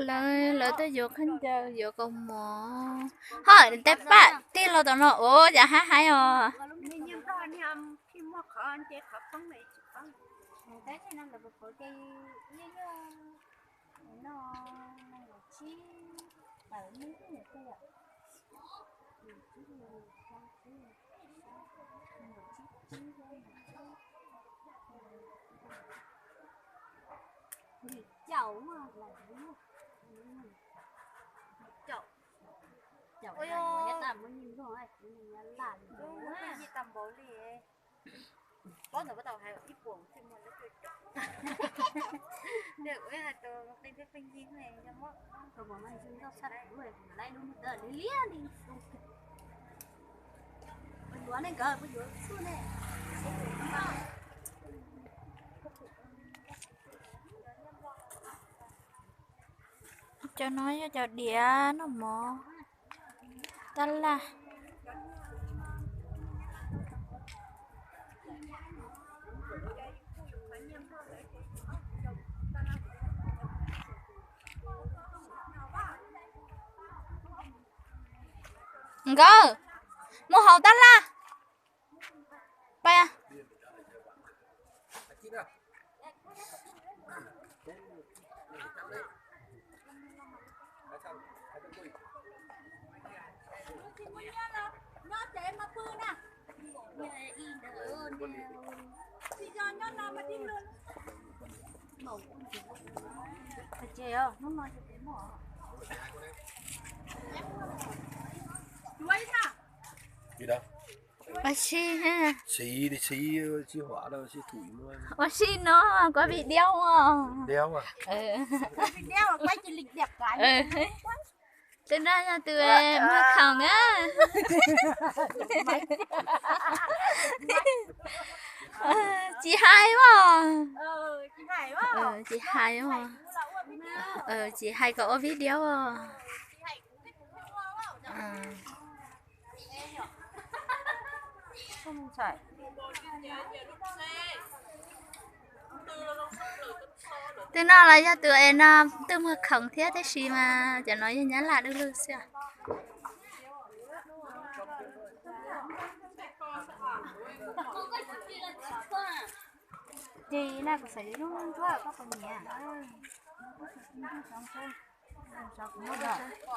Lawv, lawv twb yuav khaub ncaws, yuav kaus mom. Ho tej paj tig los tom no ua cas hab haib os. Cov no yog cov diav noj mov, tab laj. Nkawd mus hauv tab laj. Pab. Ua si, ua si no, kuv video. Tus no yog tus muag khoom na. Tsis hais os. Tsis hais os. Tsis hais kom ua video os. Tus no los yog tus es no twb muag khoom thiab tab sis mas cov no yog Nyab Laj du lug xwb.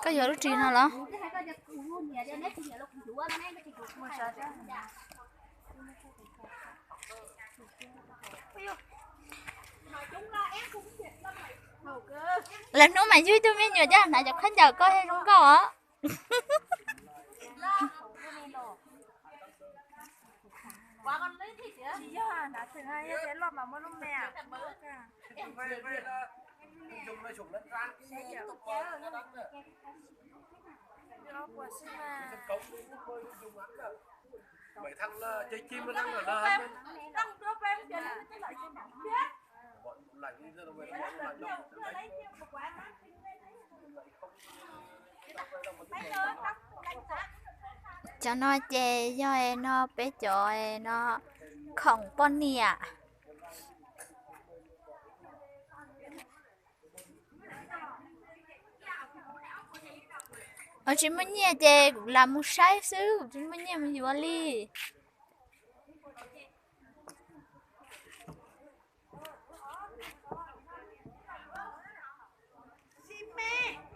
Koj yuav lub ris no los? Lwm hnub mas yug ib tug me nyuam coj hnav cov khaub ncaws koj zoo nkauj os. Cov no ces yog es no peb cov es no khoom poj niam. Tsis muaj nyiaj ces kuv lam mus saib xwb, kuv tsis muaj nyiaj mus yuav li.